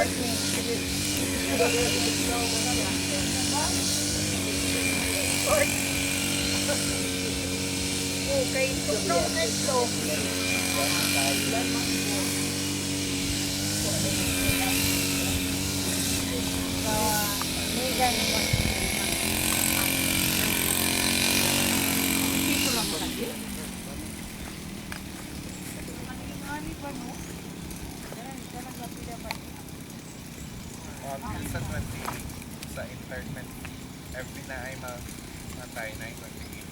Working. Okay, tukno kay slow. Until sa 28 sa internet every na ay matay na 28,000.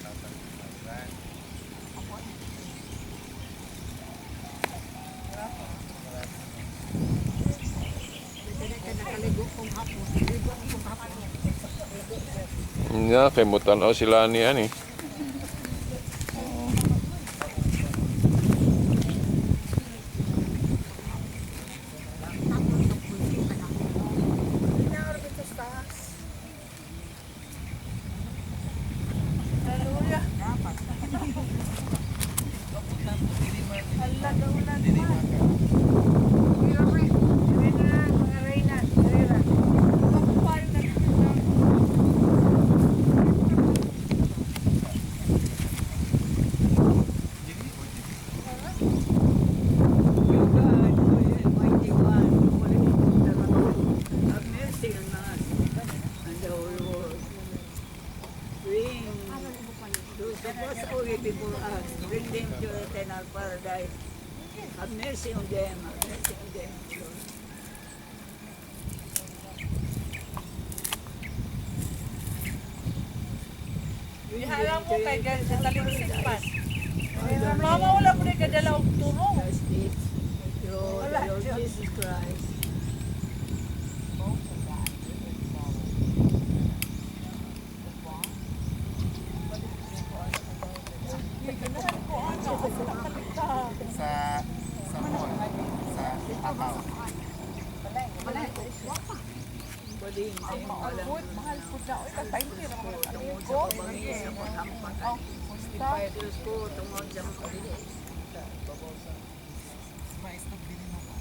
Nya kay mo tan-aw sila ni ani. You God, who is mighty one, holy, have mercy on us and the whole world. Bring those who pass away before us, bring them to eternal paradise. Have mercy on them, have mercy on them, Lord. Bring them Alam mo to kay eternal sa taliksik pa. paradise. Mama, wala po na kadala og turong. Lord, Lord Jesus Christ. Sa mall, sa Akaw. Bading sa imong alam. Mahal po na. Oy, katay ra man Tungod sa pabangis sa paghampak. Diyos ko, tungod sa mga Mais nagbili mo ba?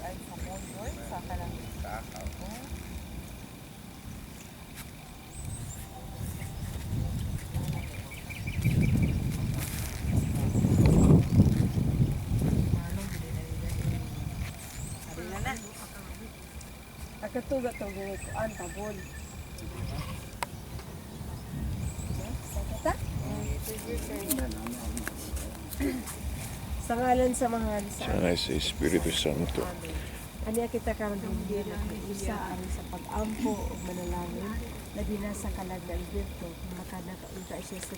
Ay, sa mall, oy, sa kanang Sa Akaw. Akatuga to kuan tabon. Sakita? Sa ngalan sa mahal sa Sana sa Espiritu Santo. Amen. Aniya kita karon dinhi isa aron sa pag-ampo ug manalangin labi na sa kalag ni Alberto makanaka siya sa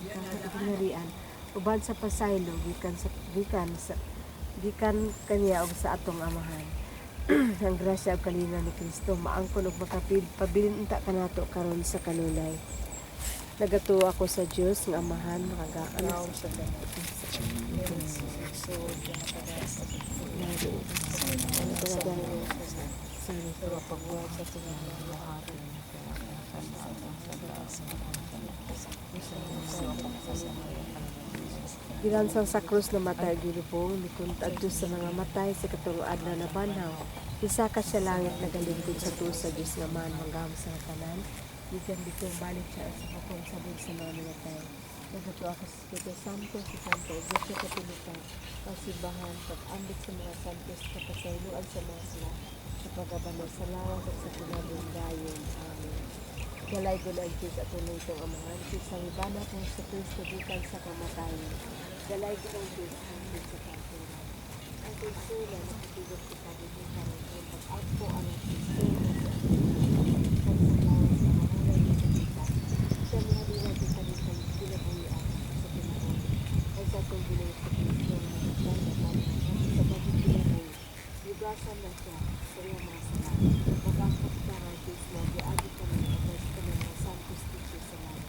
kagingharian uban sa pasaylo gikan kaniya ug sa atong Amahan. Ang grasya ug kalinaw ni Kristo maangkon ug makapil pabilin unta kanato karon sa kanunay. Nagatuo ako sa Dios nga Amahan makagaan sa Sorry. Gilansang sa krus na matay gilubong, mikunta adto sa mga matay sa katulong adlaw na banhaw. Isa ka sa langit nagalingkod sa tuo sa Dios nga man manggam sa tanan. Bigan bitong balik siya sa kapon sabod sa mga namatay. Nagatuo ako sa Espiritu Santo, sa Santo Iglesia Katolika, kasimbahan, pag-ambit sa mga santos, kapasayloan sa mga sala, sa pagabalo sa lawas at sa kinabong dayon. Amen. Galaygon ang Diyos at itong Amahan, sa hibana kong sa Kristo gikan sa kamatayon. Galaygon ang Diyos hangtod sa kanturan. Ang konsuela na katulog sa kalibutan ang pag-agpo ang Kristo na sa kan sa lawas sa mahulay na kita. Siya mihalina di kalitan kinabuhian sa tinuod. Ay sa atong Ginoong sa Kristo na namatay na banhaw sa bagong kinabuhi. Yugasan na siya sa iyang mga sala. Mag-angkot ka nga Diyos na giagi kami ang sa mga santos dito sa langit.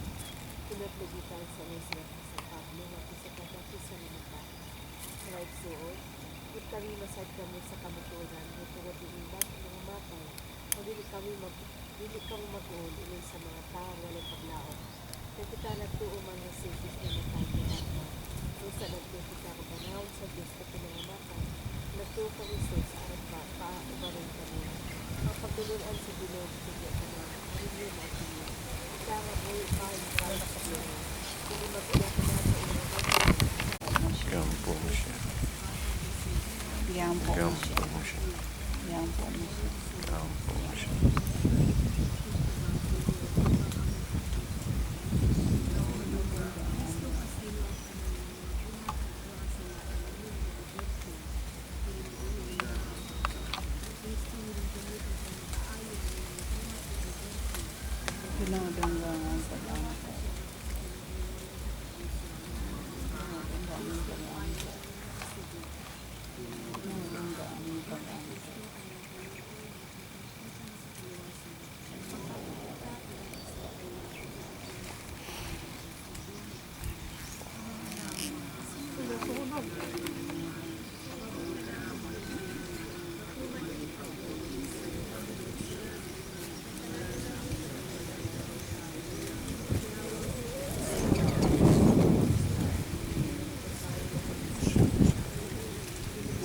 Pinatlugitan sa mga sa Pablo nga sa kadaki sa limita. Sa igsuon, kung kami masad kami sa kamatuoran, nga tungod ni imbag ang mga matay, o dili kami mag-uol ingon sa mga tao walay paglaom. Kay kita nagtuo man nga si Jesus na matay ni Ama. Kung sa nagtuo kita mabanawon sa Diyos at mga matay, Sa Ginoo tugya tanan. Hallelujah mo. Siya nga buhi pa para sa Ginoo. Dili mag-una kanato iyang Gampo mo siya. Yan po mo siya. Gampo mo siya. Yan po mo siya. Gampo mo siya. Pinadanggangan sa pag-angko. Pinadanggangan pag-angko. Pinadanggangan pag-angko.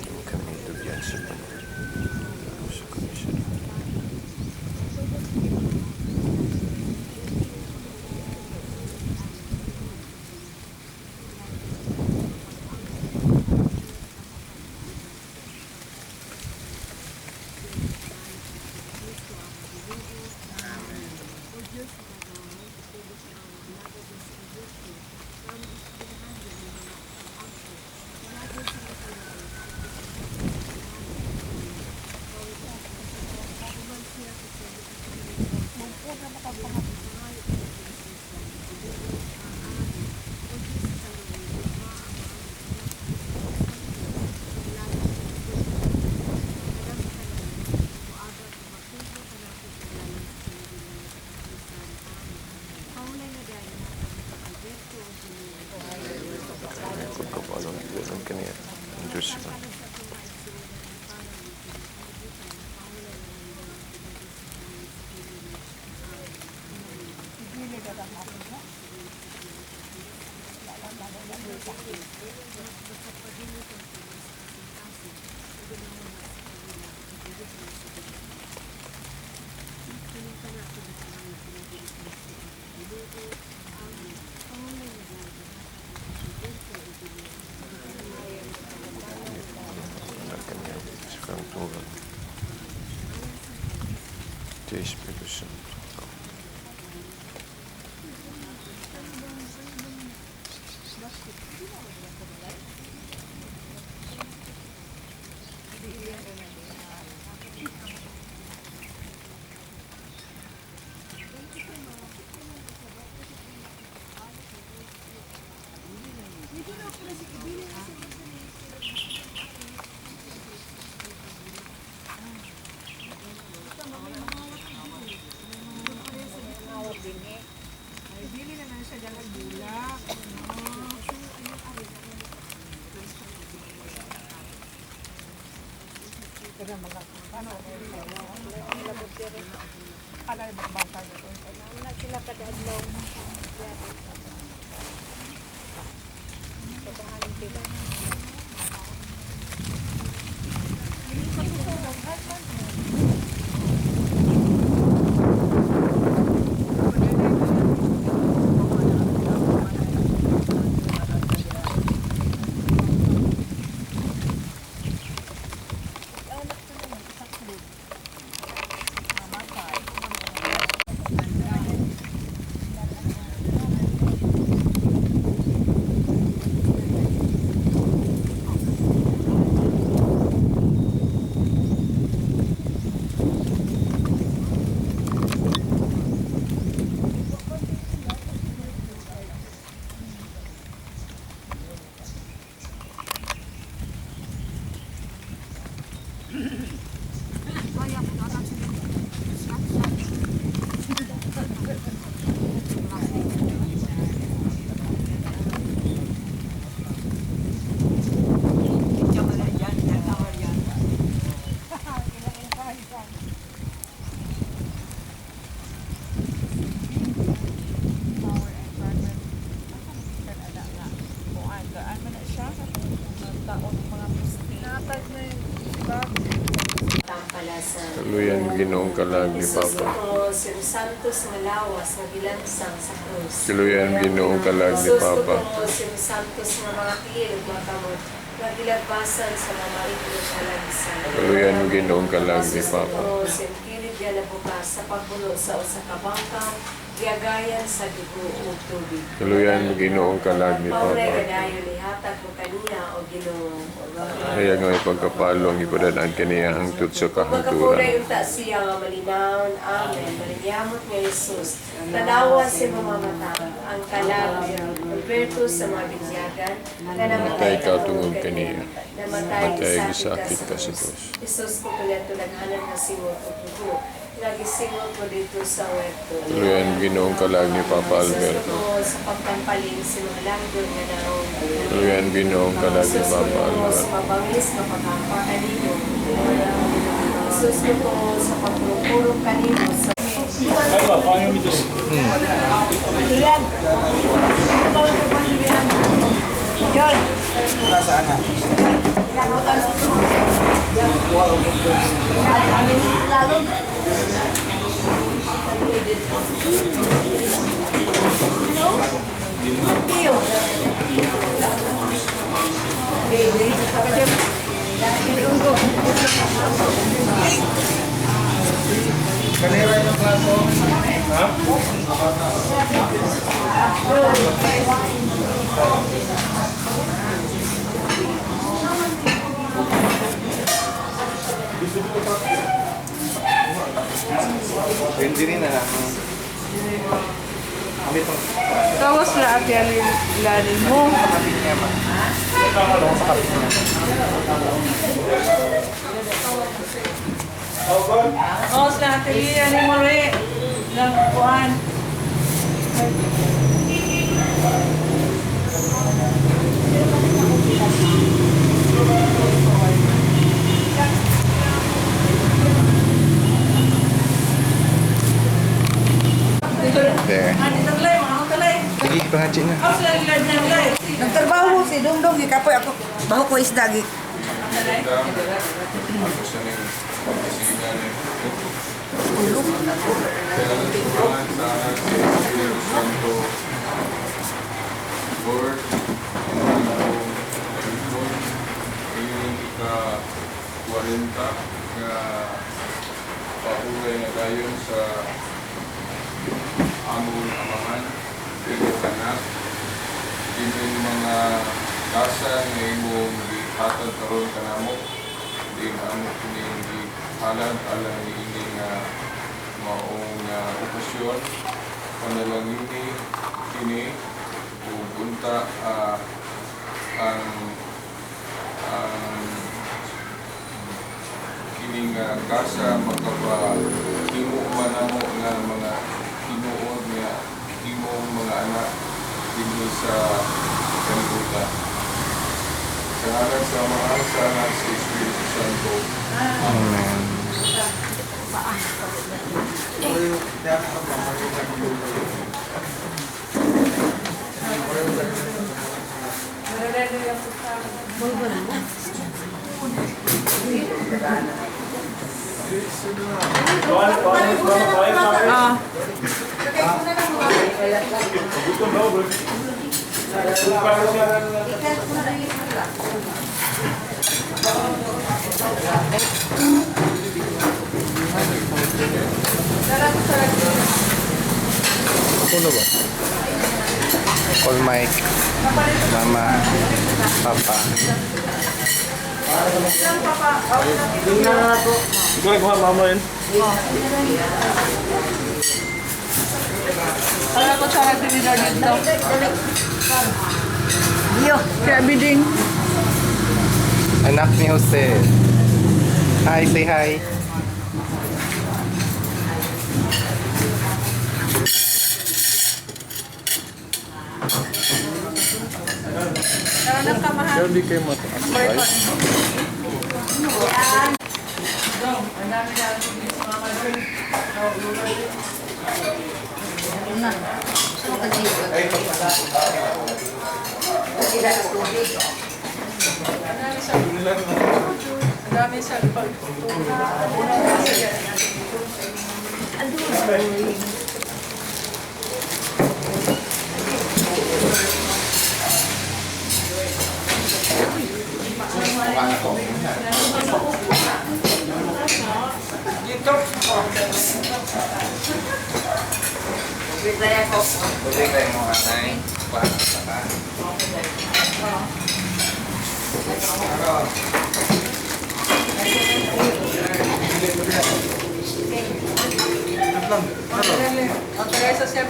Yung kami tugyan sa panood. Sa komisyon. Kami pagkapalong ganun kaniya. Ang Diyos ko. Wala kaniya. Sa kang tulad. Sa Espiritu Santo. Ay, dili na lang siya dalag bulak. Na sila kada adlaw. Power and environment. Kuan, kaan man na siya. Taon mga pusti. Natag na yung diba? Tampay. kalasan. Kaluyan Ginoong kalag ni Jesus Papa. totoo sa imong santos nga lawas nga gilansang sa krus. Kaluyan Ginoong kalag ni Jesus Papa. totoo sa imong santos nga mga tiil ug mga kamot nga gilagbasan sa mga mariklong kalagisan. Kaluyan Ginoong kalag ni Jesus Papa. totoo sa imong kilid nga nabukas sa pagbulo sa usa ka bangkang giagayan sa dugo ug tubig. Kaluyan Ginoong kalag ni Paulay Papa. gadayon ihatag mo kaniya o Ginoo. Hayag nga ipagkapalo ang ipadadaan kaniya hangtod sa Magkakulay kahangturan. unta siya nga malinawon. Amen. Malinyamot nga Jesus. Tanawa sa mga mata ang kalag Alberto sa mga binyagan na Namatay ka tungod kaniya. Namatay Namatay gisakit gisakit ka sa krus. Jesus ko tulad-tulaghanan nga singot o dugo. Nagisingot mo dito sa huerto. Kaluyan Ginoong kalag ni Papa Jesus Alberto. ko sa pagpampaling sa mga langgol nga naong. Kaluyan Ginoong kalag ni Jesus Papa ko sa Alberto. mabangis nga paghampa kanino. Jesus ko sa pagpurupuro kanino sa Hindi rin na lang. Ambil tong Tawas na ate lalim mo. kapit niya ma. Sa kapit niya. Tawas na ate Lian mo rin. Ng kuan. There. Ano talay, mga talay. Sige, pangadji na. Awas na lilad na talay. Nagtrabaho si Dongdong gikapoy ako. Baho ko isda gi. Lord, inyong ika-40 nga paulay na dayon sa among amahan, imong anak, imong mga gasa nga imong gihatag karon kanamo, di nga amo kining gihalad alang niini nga maong okasyon, panalangini kini ug unta ang ang kini nga gasa makapahimo man namo nga mga tinuod nga imong mga anak dinhi sa kalibutan. Sa ngalan sa Ama, sa Anak, sa Espiritu Santo. Amen. Ah. Ako na ba? Call Mike, Mama, Papa. Wala ko sa ate Lilad dito. Iyo. Kaya biding. Anak ni Jose. Hi, say hi. Tara na kamahan. Pero hindi kayo mataas, right? Dong, ang dami na sa mama dong. Ang dami sa Marami sa pag. Tubig tayo mo atay. Kuha ka. Okay, sa chef.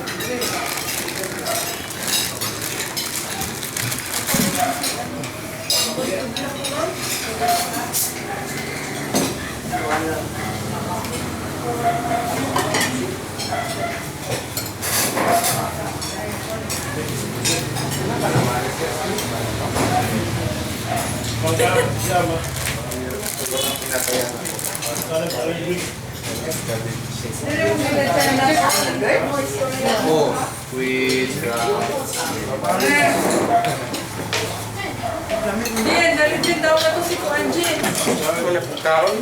Oh, with Jin, dali Jin daw na to si Kuan Jin.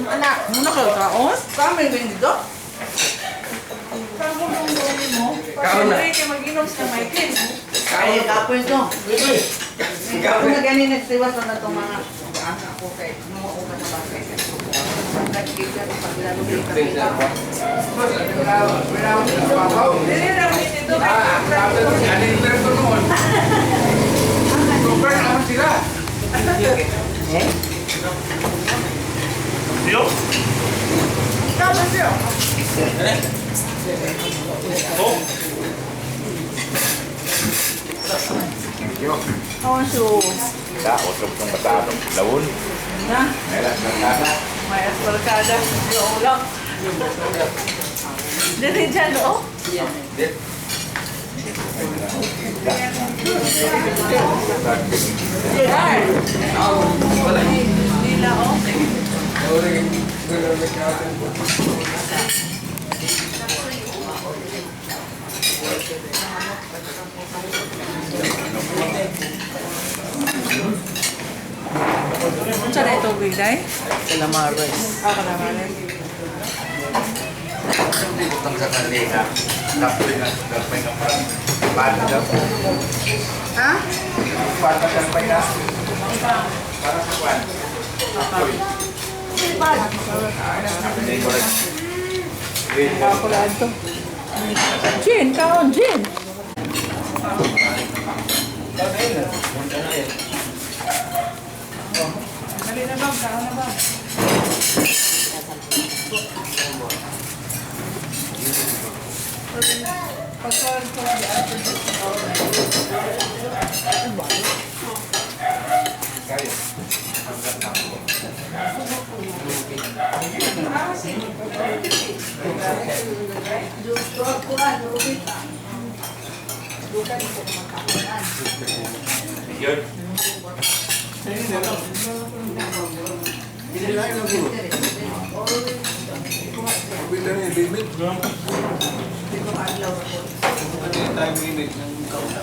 Anak, muna ka kaon? Kami rin dito? Kaon mo. Kaon na. Siyempre, kay mag-inom sa Michael. Ay, kapoy to. Ako na gani nagtiwas na itong mga anak ko kay mga ka na ba kay Nagkita ko paglaro kay Dili ra mi dito kay Ano yung meron noon? Super naman sila. Oh, so. Da, otro pong batado. Lawon. Na, Meron, barkada. may asparkada. Ulo. Dili dyan, oh. Ay. Nila, oh. Unsa na ito, Biday? Calamares. Ah, calamares. Utang sa kanila. Kapoy na, kapoy na parang. Paano daw? Ha? Paano kapoy na? Para sa kwan. Kapoy. Kakulaan to. Jin, kaon, Jin. Dali na ba? Kaon na ba? Yun. Ano yung time limit ng kauna?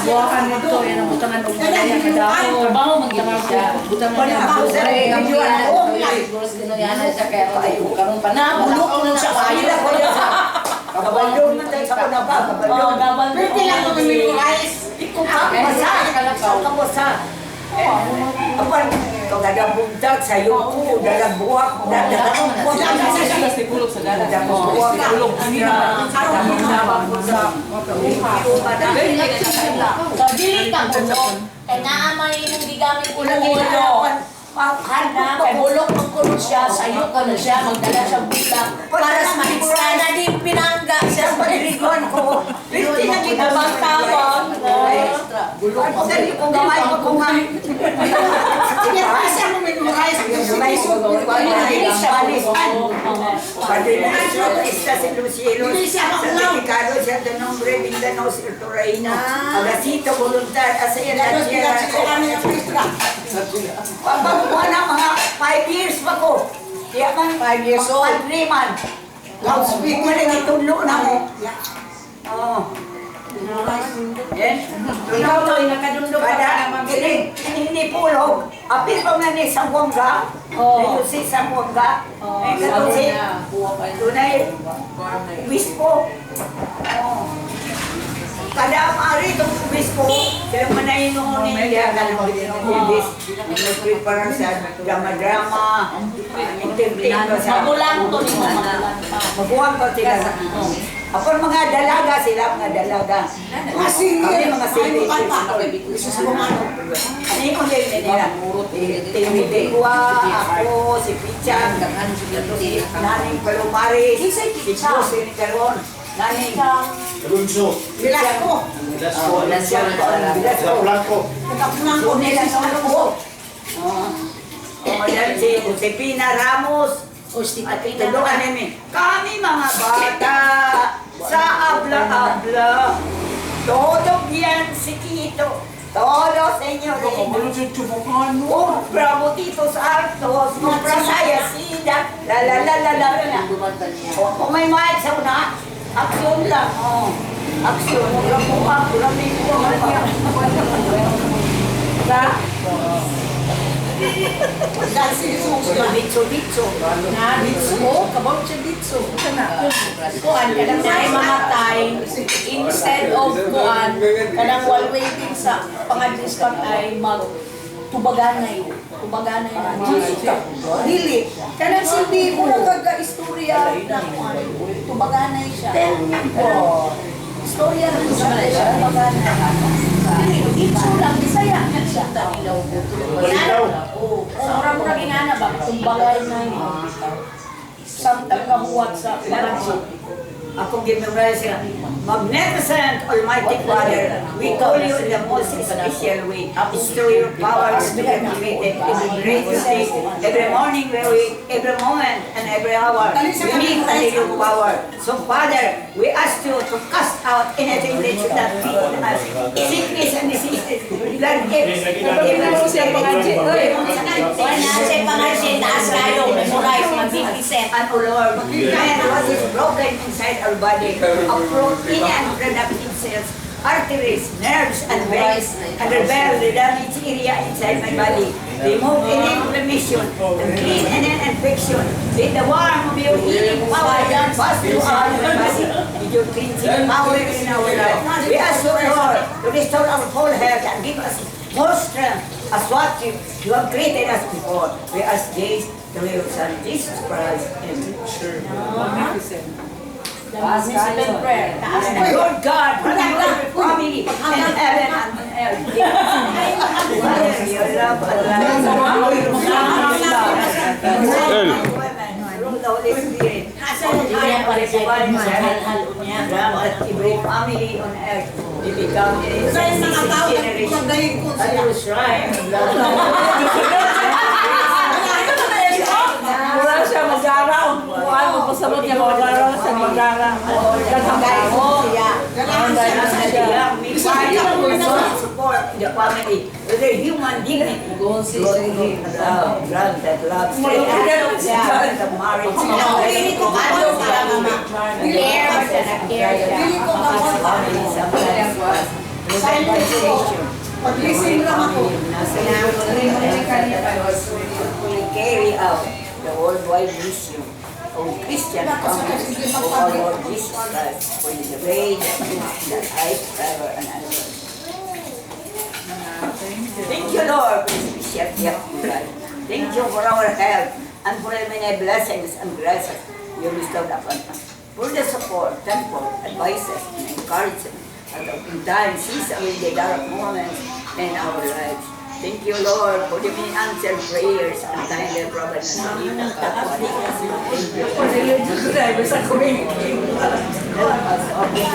Buwakan nito, yan ang butangan og malaya ka dako. Trabaho man gyud siya. Butangan niya. Ay, ang mga siya kaya ayo karon pa na bulok na siya kayo. Kabalong man tayo sa kunaba, kabalong. Pwede lang mo memorize. Basa, kamusa. Apan, kung buntag sa yuko, dalang buwak, dalang buwak. Sa sa dalat. Buwak. So dili ka bulok. Kay naa man imong gigamit ulo. Na kay bulok man kuno siya, sayo ka na siya, magdala siya bulak. Para sa na di pinangga siya sa Pagirigon ko. Hindi na kita tawag. Dali ko gamay ko kung Padre nuestro que estás en los cielos, santificado sea tu nombre, venga a nosotros tu reino, hágase tu voluntad, así en la tierra. Pagkuha na mga 5 years pa ko. Kaya man, 5 years old. Padre man. Loudspeaker na gitudlo na mo. Oo. Yes. Ikaw to, nakadumdum ka pa Kada, naman. hindi, hindi pulog. Apil pa na ni Sambuanga. Oo. Dayon si Sambuanga. Oo, Eh, katong si, dunay, obispo. Oo. Kada ari itong obispo, sila manay noon nila, ibis, nagprepare sa drama-drama, entertain ko sa... Magulang to ni mo, magulang pa. Magulang ko sila. Ako mga dalaga sila, mga dalaga. Mga senior. Kami mga senior. Ano yung ulit nila? Tiwitigwa, ako, si Pichang, si Naning Palomares, si Jose Nicaron, Naning Alonso. Velasco. Velasco. Velasco. Blanco. So nila sa ako. Oo. Oh, yan si Josepina Ramos. At tulungan namin. Kami mga bata sa abla-abla. Todo bien si Quito. Todo señorita. Compra botitos altos, compra sayasida, la la la la la la. O, kung may mic sa una, aksyon lang. Oh. Aksyon, mura po ka, mura may Sa? Bitso, bitso. Na, ditso, kabaw siya ditso. Kuan, kanang naay mamatay, instead of kuan, kanang while waiting sa pangadlis ay mag tubaganay. Tubaganay na. Dili. Kanang silbi mo na istorya na kuan. Tubaganay siya. Kanang istorya rin siya, siya tubaganay. Dili, ditso lang, Bisaya na siya. Balitaw. Oo. Mura mura ginana ba? Tumbagay na samtang kahuwat sa parang Ako gimemorize sila. Magnificent Almighty Father, we call you in the most special way. It's through your power to be activated every great day, every morning we wake, every moment and every hour. We meet under your power. So Father, we ask you to cast out anything that should not be in us. Sickness and diseases, blood gifts, evil spirits, demons and Wala siya pangasin, taas kayo, memorize, mag-50. And O Lord, and what is broken inside our body, uproot any unproductive cells, arteries, nerves, and veins, and repair the damaged area inside my body. Remove any inflammation and clean any infection. Let the warmth of your healing power pass throughout my body. With your cleansing power in our life. We ask you, Lord, to restore our whole health and give us more strength as what you have created us before. We ask this through your Son, Jesus Christ. Amen. Magnificent prayer. Taas na. Lord God, protect every family in heaven and on earth. Father, your love and life. Women, through the Holy Spirit. Hindi pa rin siya halhalo niya. Grant that every family on earth will become a Sa mga tao, generation. magdahig ko A sila. true shrine of love. Mura siya magara. Kuan, magpasabot niya magara sa magara. Daghang tao. Ganahan siya. May find support in the family with their human dignity. Lord, give love, grant that love, strength, and the marriage. Dili ko Ano siya, mama? Care siya, care siya. Dili ko kamon. Family sometimes was Silent ko. Pag-listen lang ako. We carry out the worldwide mission of Christian family of our Lord Jesus Christ, who is the way, the truth, the life, forever and ever. Thank you, Lord, for this special gift of life. Thank you for our health and for the many blessings and graces you bestowed upon us. For the support, comfort, advices, and encouragement at in time cease away the dark moments in our lives. Thank you, Lord, for the many answered prayers and kindly providence. Thank you. Religious driver sa community. Help us open